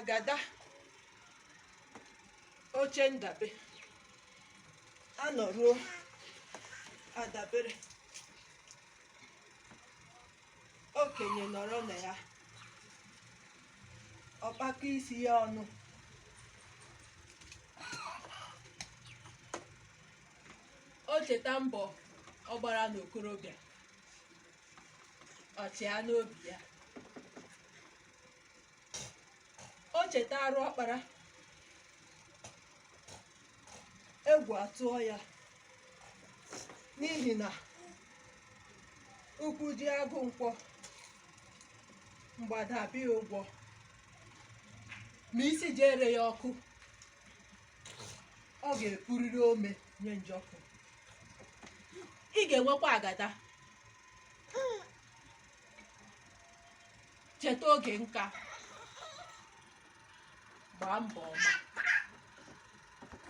Agada oche ndabe anọruo adabere okenye nọrọ na ya ọ kpakọ isi ya ọnụ o cheta mbọ ọ gbara n'okorobịa ọ chịa n'obi ya o cheta arụ ọ kpara egwu atụọ ya n'ihi na ụkwụ ji agụ nkwọ mgbada abịa ụgwọ ma isi jere ya ọkụ ọ ga-epuriri ome nye njọkụ ị ga-enwekwa agada cheta oge nka gbaa mbọ ọma.